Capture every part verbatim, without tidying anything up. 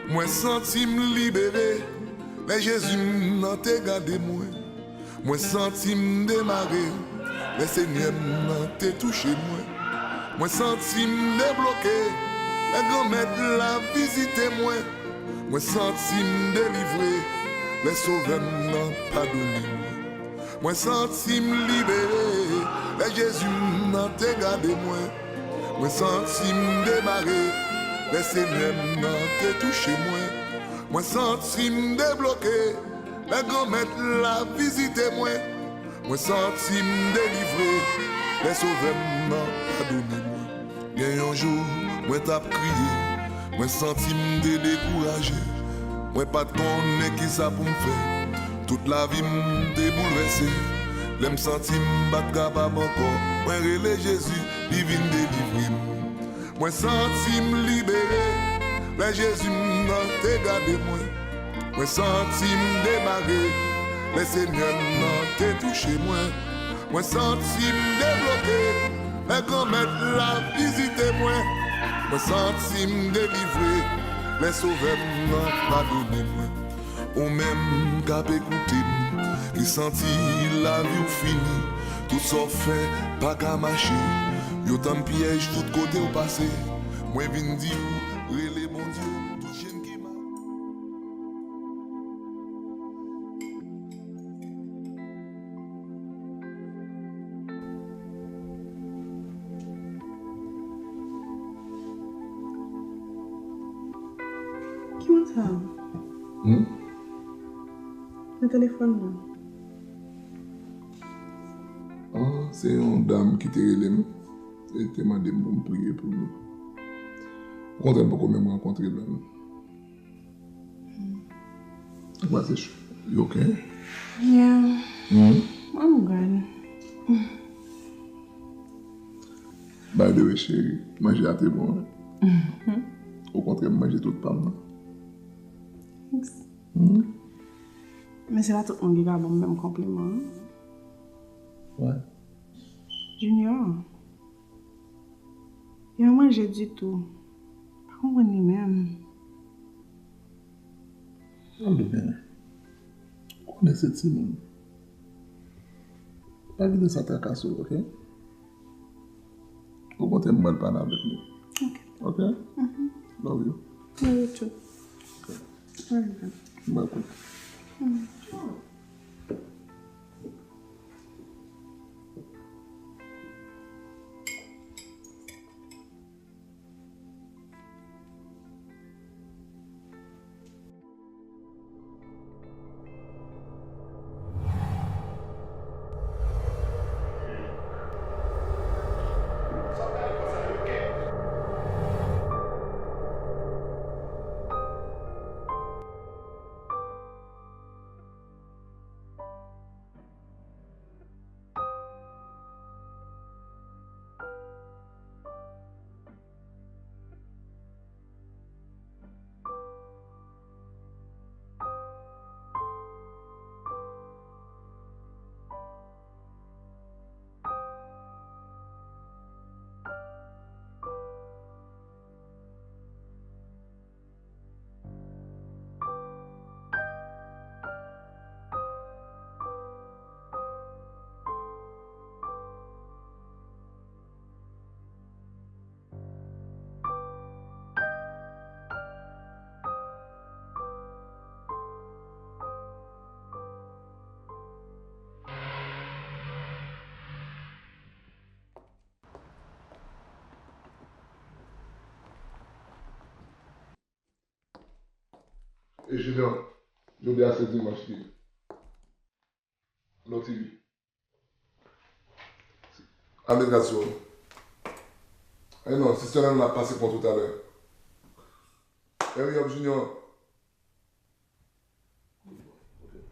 Mwen santi m libere lè Jezi m nan te gade mwen. Mwen santi m demare lè Senyè m nan te touche mwen. Mwen santi m debloke lè Granmèt la vizite mwen. Mwen santi m delivre lè Sovè m nan padone mwen. Mwen santi m libere lè Jezi m nan te gade mwen. Mwen santi m demare lè Senyè m nan te touche mwen. Mwen santi m debloke lè Granmèt la vizite mwen. Mwen santi m delivre lè Sovè m nan padone mwen. Gen yon jou, mwen t ap kriye, mwen santi m te dekouraje. Mwen pa t konnen kisa pou m fè. Tout lavi m te boulvèse. Lè m santi m pa t kapab ankò, mwen rele Jezi, li vin delivre m. Mwen santi m libere lè Jezi m nan te gade mwen. Mwen santi m demare lè Senyè m nan te touche mwen. Mwen santi m debloke lè Granmèt la vizite mwen. Mwen santi m delivre lè Sovè m nan padone mwen. Ou menm k ap ekoute m, ki santi lavi w fini, tout sa w fè pa ka mache, yo tann pyèj tout kote w pase. Mwen vin di w, rele Bondye, tout jenn ki ma- Ki moun sa? Hmm? Nan telefòn nan. Ah, se yon dam ki te rele m e te mande m pou m priye pou li. Ou konprann, m poko menm rankontre l menm. What is you okay? Yeah. Hmm? I'm good. By the way, cheri, manje a te bon, wi. Okontrè, m manje tout pa m nan. Thanks. Hmm? Men se pa tout moun ki ka ban m menm konpliman, wi. Why? Junior. Yo manje ditou. Pa konprann li menm. Tande byen. Ou konnen se timoun. Pa kite sa trakase w, oke? Okontrè, m pral pale avèk li. Oke. Oke? Mhm. Love you. Love you too. Oke. Alright, bye. Bye, bye. Mm. E Junior, jodi a se dimanch li ye. Lòt TV. Ame gad sou. E non, sistè nan ap pase pran toutalè. Hurry up, Junior. Good boy. Okay.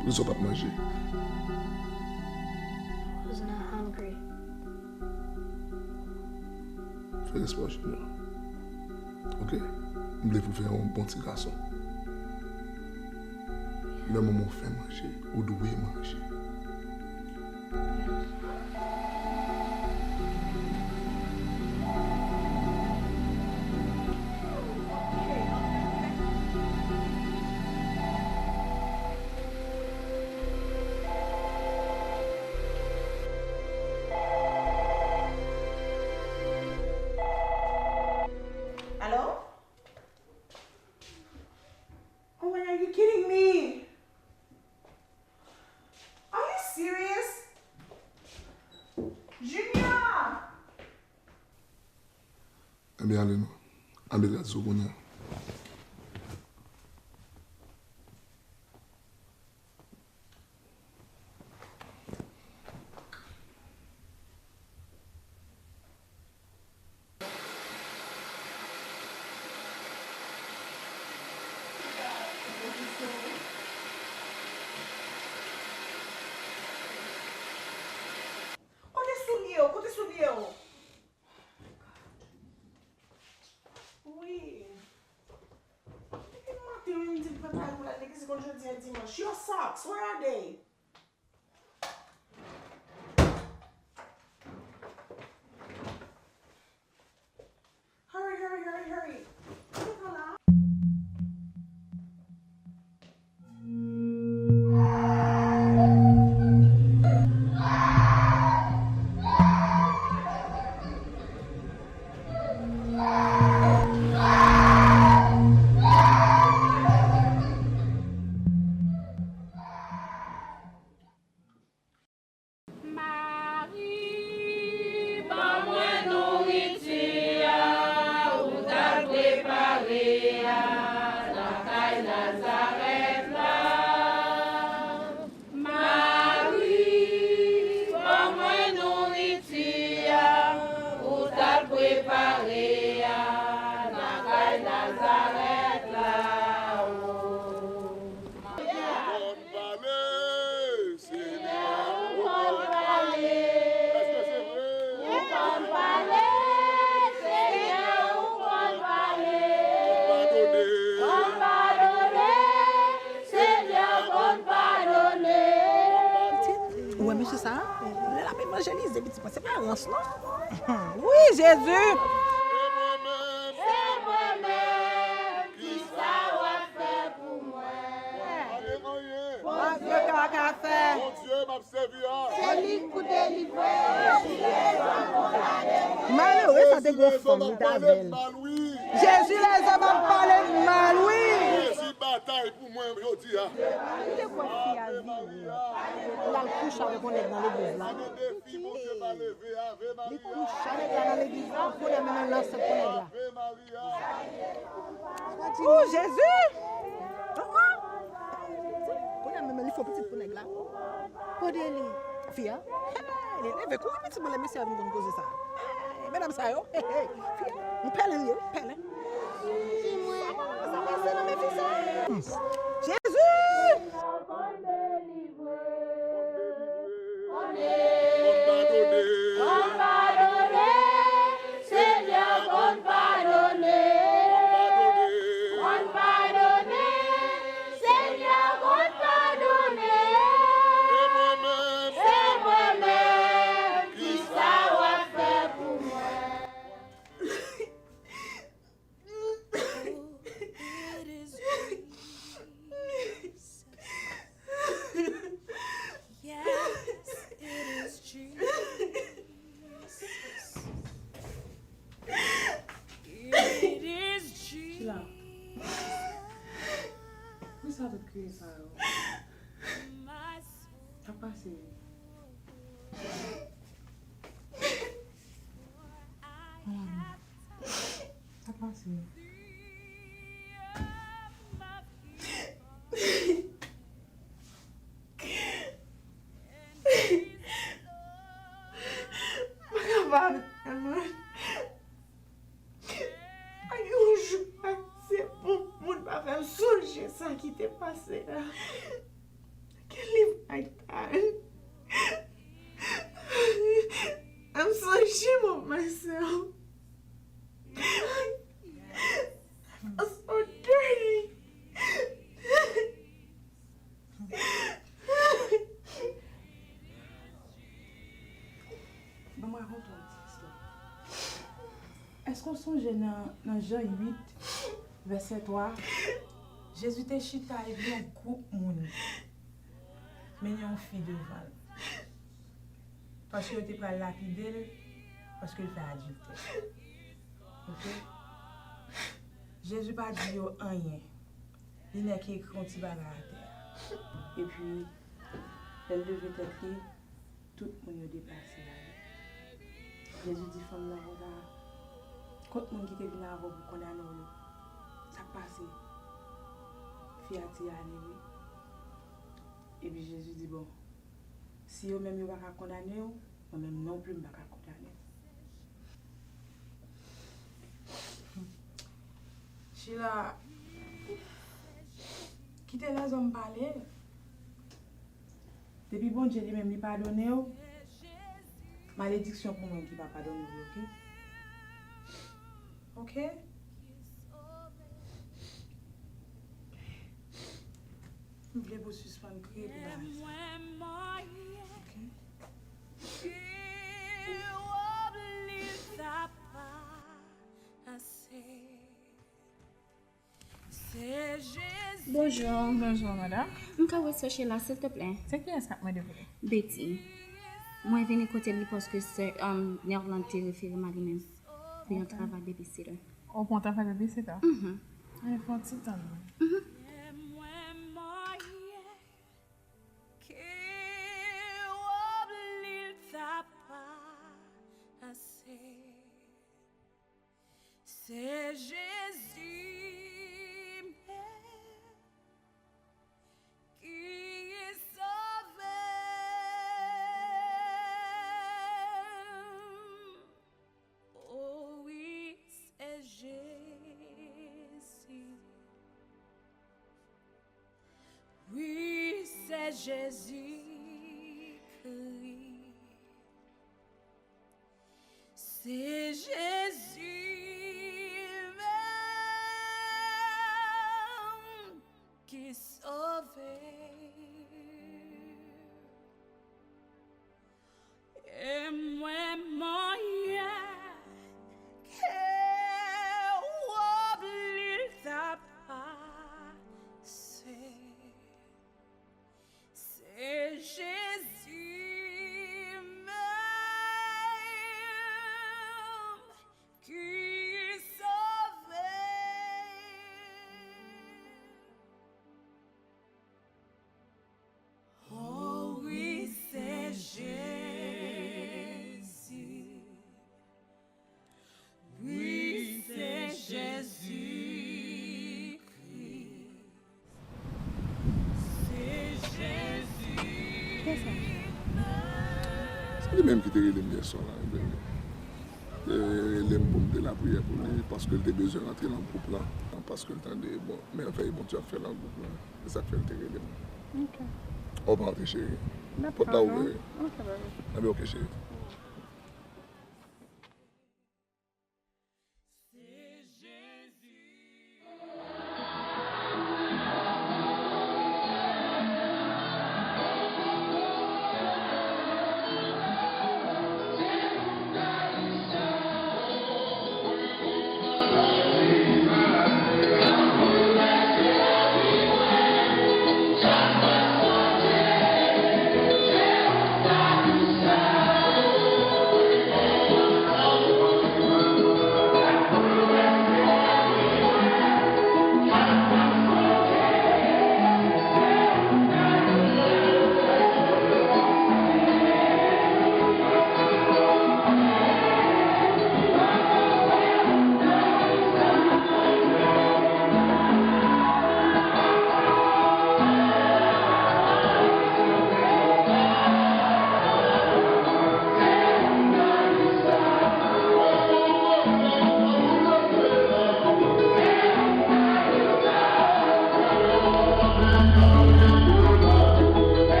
Poukisa w p ap manje? I was not hungry. Fè respè w, Junior. Ok? M vle pou w fè yon bon ti gason. Lè manman w fè manje, ou dwe manje. Allô? Oh my God, are you kidding me? Are you serious? Junior! Ebyen, ale non. Ale gad sou kounye a. Kote soulye w? Kote soulye w? Wi. Depi maten, wi, m di l prepare pou l al legliz, li konn jodi a dimanch. Your socks, where are they? Hurry, hurry, hurry, hurry. Ou te pran la? Mari, ban mwen nouriti a ou t al prepare a nan kay Nazarèt la. Mari, ban mwen nouriti a ou t al prepare a nan kay Nazarèt la, o. Ou konn pale, Senyè, ou konn pale. Èske se vre? Ou konn pale, Senyè, ou konn pale. Ou konn padone. Konn padone, Senyè, konn padone. Pitit, ou wè mesye sa a? Lè l ap evanjelize, pitit mwen, se pa rans, non. Wi, Jezi. E mwen menm. Se mwen menm. Kisa w ap fè pou mwen? Pa gen anyen. Bondye ka, ka fè. Bondye m ap sèvi a. Se li k pou delivre. Malere sa te gen fanm, li t avè l. Jezi, lèzòm ap pale m mal, wi. Jezi batay pou mwen jodi a. Ou te kwè fi a vini, l al kouche avèk yon nèg nan legliz la? Wi. Li kouche avèk la nan legliz la, kounye a menm l ansent pou nèg la. O Jezi! Kounye a menm li fè yon pitit pou nèg la. Kote li? Fi a? Li leve kouri pitit mwen lè mesye a vin konn koze sa. Medam sa yo, fi a, yon pèlen li ye, yon pèlen. Sa pase nan men fi sa? Jezi! Konn padone. Konn padone. Senyè konn padone. Konn padone. Konn padone. Senyè konn padone. E mwen menm. E mwen menm. Kisa w ap fè pou mwen? It is Jesus. Yes, it is Jesus. It is Jesus. Chila. Poukisa tout kriye sa yo? Sa pase. Sa pase. Pa gen yon jou pase pou moun pa fè m sonje sa ki te pase a. Ki I'm so ashamed of myself. I feel so dirty. Ban m rakonte w yon ti istwa. Èske w sonje nan, nan Jan uit, vèsè twa, Jezi te chita epi yon gwoup moun mennen yon fi devan l. Paske yo te pral lapide l, paske l fè adiltè. Oke? Jezi pa di yo anyen. Li nèk ekri yon ti bagay atè a. Epi, lè l leve tèt li, tout moun yo deplase ale. Jezi di fanm nan konsa, kot moun ki te vin avè w pou kondane w yo? Sa k pase? Fi a di ale wi. Epi Jezi di, bon, si yo menm yo pa ka kondane w, mwen menm non pli m pa ka kondane w. Sheila, kite lèzòm pale. Depi Bondye li menm li padone w, malediksyon pou moun ki pa padone w, oke? Oke? M vle pou w sispann kriye pou bagay sa. Oke? Bonjou. Bonjou, madanm. M ka wè sè Sheila, silteplè? Se kiyès k ap mande pou li? Betty. Mwen vini kote li paske sè um, Nerlande te refere m a li menm pou yon travay babysitter. Ou pou yon travay babysitter? Mhm. Fè yon ti tann mwen. Mhm. Se Jezi menm ki sove m. O wi, se Jezi. Wi, se Jezi Kris. Se Jezi menm ki sove. E mwen manyen ke w obli l ta pase. Se Jezi menm ki sove. O wi, se Jezi. Wi, se Jezi Kris. Se Jezi. Se li menm ki te rele m yè swa la, bebe. Te rele m pou m te lapriyè pou li, paske l te bezwen rantre nan gwoup lan. Paske l tande, bon, mèvèy Bondye ap fè nan gwoup lan. Se sa k fè l te rele m. Ok. Ou pa antre, cheri. Pòt la ouvè. Ok, bebe. Enben, ok, cheri.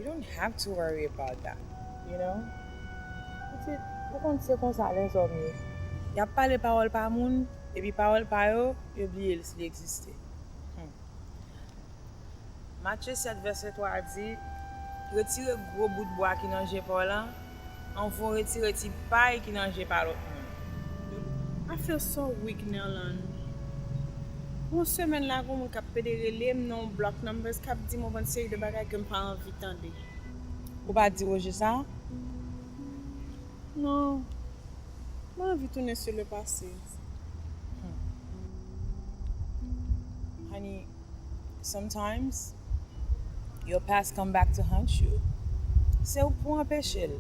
You don't have to worry about that, you know? Pitit, ou konn se konsa lèzòm ye. Y ap pale pawòl pa moun, epi pawòl pa yo, yo bliye l si l egziste. Hmm. Matye sèt vèsè twa a di, retire gwo bout bwa ki nan je pa w lan, anvan w retire ti pay ki nan je pa lòt moun. I feel so weak, Nerlande. Pou yon semèn la, gen yon moun k ap pede rele m nan yon block numbers, k ap di m yon bann seri de bagay ke m pa anvi tande. Ou pa di Roger sa? Non. Mwen anvi tounen sou le pase. Honey, sometimes your past come back to haunt you. Se ou k pou anpeche l.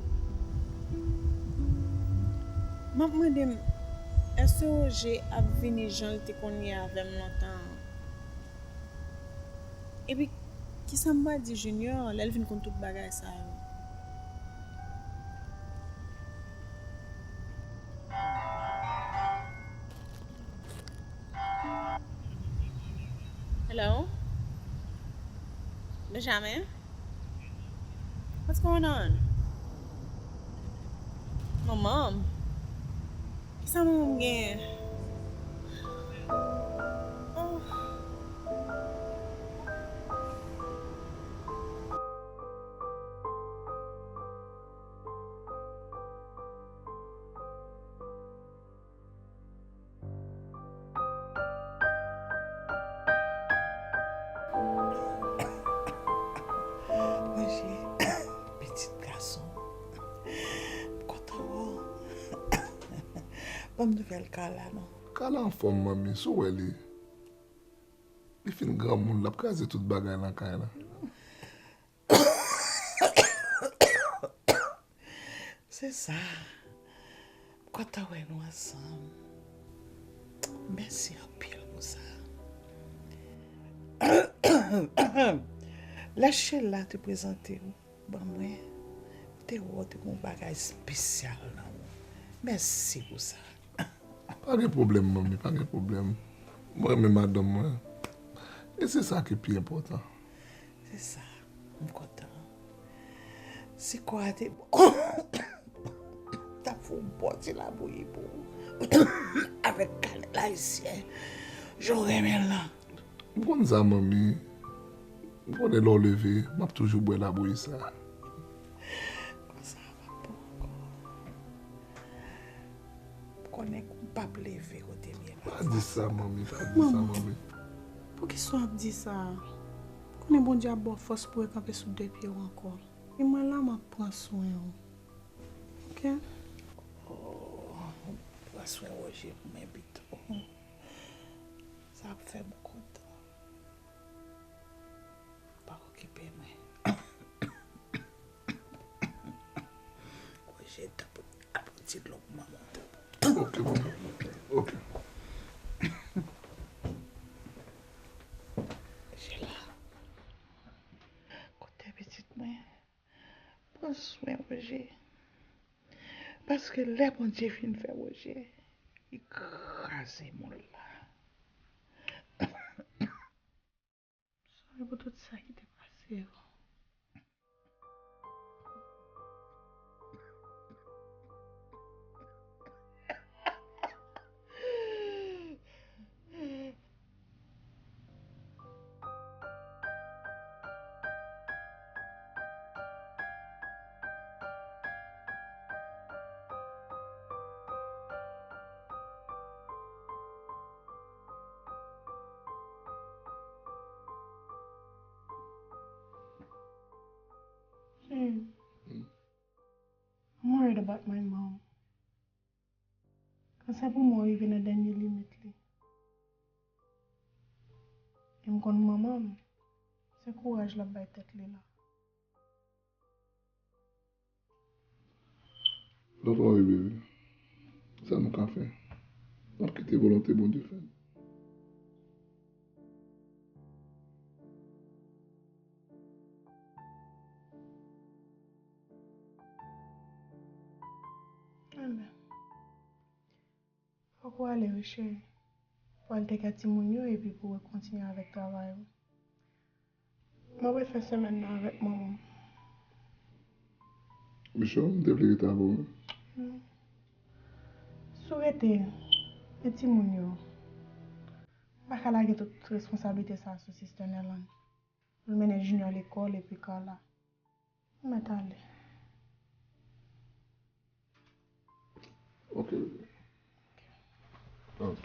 M ap mande m, èske Roger ap vini jan l te konn ye avè m lontan an? Epi, kisa m pral di Junior lè l vin konn tout bagay sa yo? Hello? Benjamin? What's going on? Manman m? Kisa manman m genyen? Oh. Manje, pitit gason. M kontan wè w. Ban m nouvèl Carla non. Carla anfòm, manmi, si w wè li. Li fin granmoun, l ap kraze tout bagay nan kay la. Se sa. M kontan wè nou ansanm. Mèsi anpil pou sa. Lè Sheila te prezante w ban mwen, m te wè w te gen yon bagay espesyal nan ou. Mèsi pou sa. Pa gen pwoblèm, manmi, pa gen pwoblèm. Mwen renmen madanm mwen. E se sa ki pi enpòtan. Se sa, m kontan. Si kò a te bon, m t ap fè yon bon ti labouyi pou ou. Avèk kanèl ayisyen, jan w renmen l lan. M konn sa, manmi. M konnen lè w leve, m ap toujou bwè labouyi sa. Konsa, m ap bon ankò. M konnen m p ap leve kote m ye la. Pa di sa, manmi, pa di sa, manmi. Poukisa w ap di sa? M konnen Bondye ap ba w fòs pou w rekanpe sou de pye w ankò. E mwen la, m ap pran swen w. Oke? Oh, pran swen Roger pou mwen pito. Sa ap fè m kontan. Pa okipe mwen. Roger, t ap, ap yon ti dlo pou manman w. Ok, manman. Ok. Jela. Kote pitit mwen? Pran swen Roger. Paske lè Bondye fin fè Roger, li kraze moun la. Sòry pou tout sa ki te pase yo. Shane, I'm worried about my mom. Kansè pou mwen rive nan dènye limit li. E m konn manman m, se kouraj l ap bay tèt li la. Don't worry, baby. Sa nou ka fè? N ap kite volonte Bondye fè. Enben, fòk ou ale wi, cheri. Pou al teke timoun yo epi pou w kontinye avèk travay ou. Mwen prefè semèn nan avèk manman m. Michou, m te vle rete avè w wi. Si w rete, e timoun yo? M pa ka lage tout responsablite sa a sou Sister Nerlande. Pou l mennen Junior lekòl epi Carla. M mèt ale. Ok, bebe. Ok.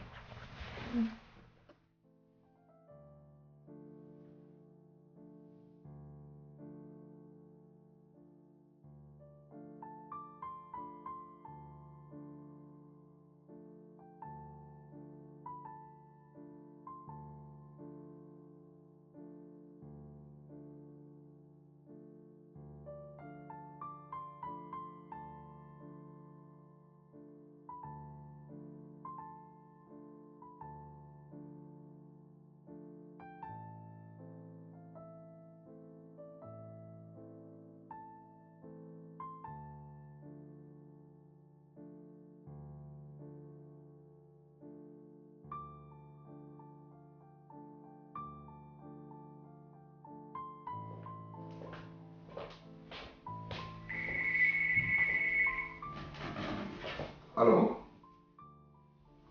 Alo?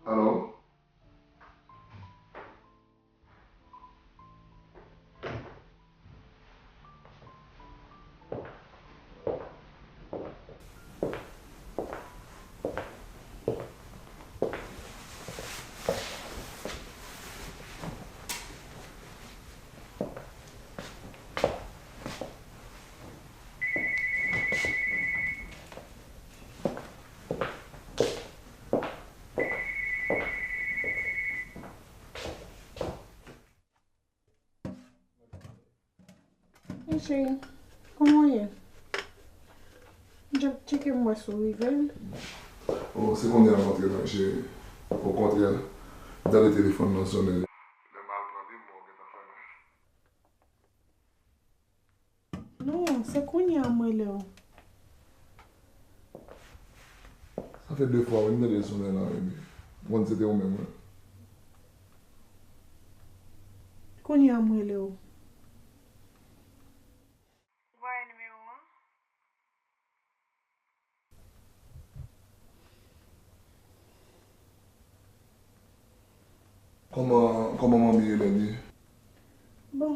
Alo? Hey cheri, kòman w ye? Just tcheke m wè si w rive. Oh, se kounye a m antre la, cheri. Okontrè, m tande telefòn nan sonnen. Lè m al pran li, m wè w gentan fèmen. Non, se kounye a m rele w. Sa fè de fwa wi m tande sonnen lan, epi m konn se te ou menm wi. Kounye a m rele w. Ou pa wè nimewo an? Kòman, kòman manmi Hélène ye? Bon.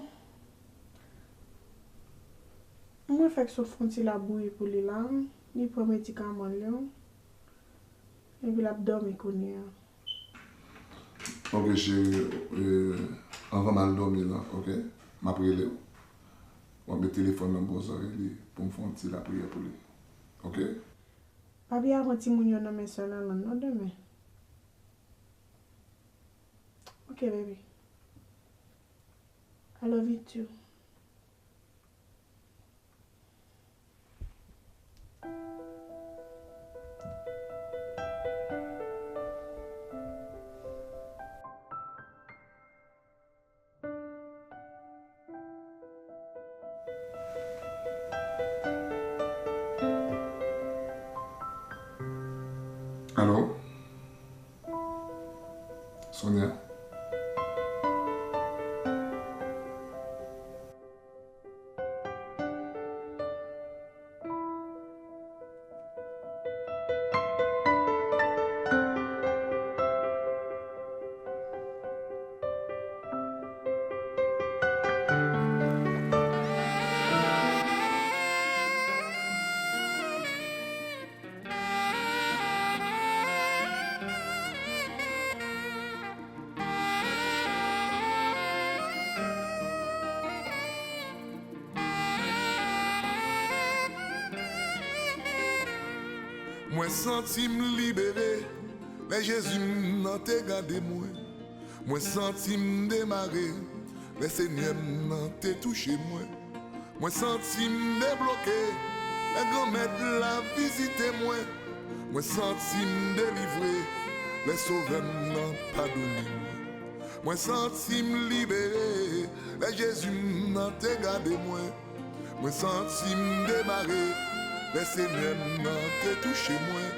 Mwen fèk sot fè yon ti labouyi pou li la. Li pran medikaman l yo. Epi l ap dòmi kounye a. Ok, cheri, eh, anvan m al dòmi la, ok? M ap rele w. W ap met telefòn nan bò zòrèy li pou m fè yon ti lapriyè pou li. Ok? Pa bliye pran timoun yo nan men sè Lanlann non demen. Ok, baby. I love you too. Alo? Sonia? Mwen santi m libere lè Jezi m nan te gade mwen. Mwen santi m demare lè Senyè m nan te touche mwen. Mwen santi m debloke lè Granmèt la vizite mwen. Mwen santi m delivre lè Sovè m nan padone mwen. Mwen santi m libere lè Jezi m nan te gade mwen. Mwen santi m demare lè Senyè m nan te touche mwen.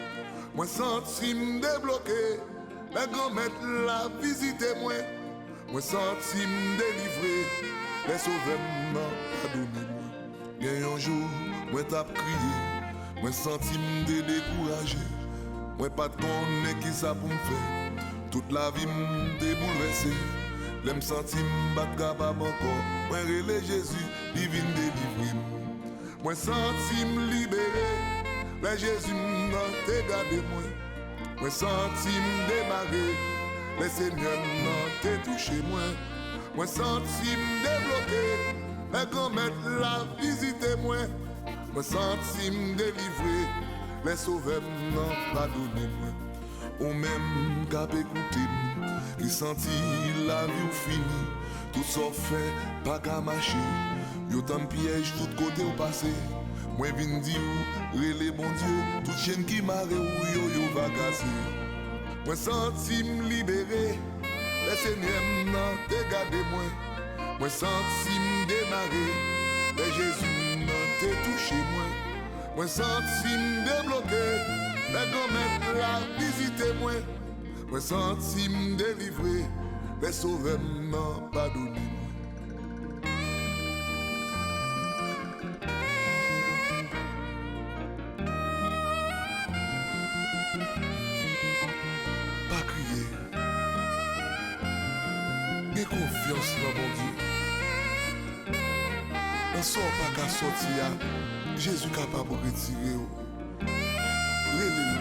Mwen santi m debloke lè Granmèt la vizite mwen. Mwen santi m delivre lè Sovè m nan padone mwen. Gen yon jou, mwen t ap kriye, Mwen santi m te dekouraje, mwen pa t konnen kisa pou m fè. Tout lavi m te boulvèse, lè m santi m pa t kapab ankò, mwen rele Jezi, li vin delivre m. Mwen santi m libere, lè Jezi m nan te gade mwen. Mwen santi m demare, lè Senyè m nan te touche mwen. Mwen santi m debloke, lè Granmèt la vizite mwen. Mwen santi m delivre, lè Sovè m nan padone mwen. Ou menm k ap ekoute m, ki santi lavi w fini, tout sa w fè pa ka mache. Yo tann pyèj tout kote w pase. Mwen vin di w, rele Bondye, tout chenn ki mare w yo, yo va kase. Mwen santi m libere, lè Senyè m nan te gade mwen. Mwen santi m demare, lè Jezi m nan te touche mwen. Mwen santi m debloke, lè Granmèt la vizite mwen. Mwen santi m delivre, lè Sovè m nan padone mwen. Pa kriye. Gen konfyans nan Bondye. Nan sa w pa ka sòti a, Jezi kapab retire w. Rele l,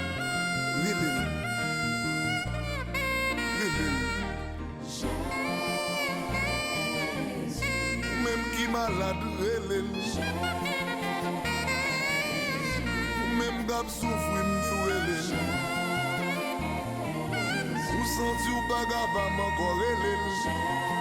rele l, rele l. Ou menm ki malad, rele l. Ou menm k ap soufri, m di w rele l. Ou santi w pa kapab ankò, rele l.